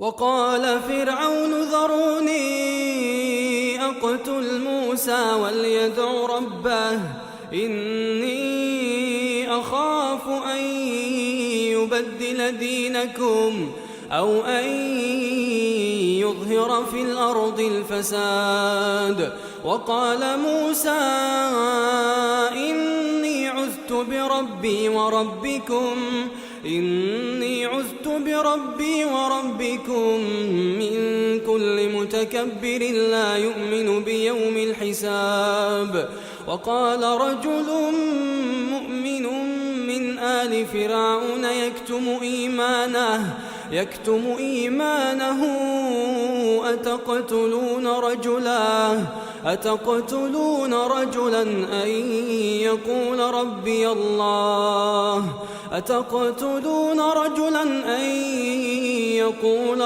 وقال فرعون ذروني أقتل موسى وليدع ربه إني أخاف أن يبدل دينكم أو أن يظهر في الأرض الفساد. وقال موسى إني عذت بربي وربكم من كل متكبر لا يؤمن بيوم الحساب. وقال رجل مؤمن من آل فرعون يكتم إيمانه أتقتلون رجلا أن يقول ربي الله أتقتلون رجلا أن يقول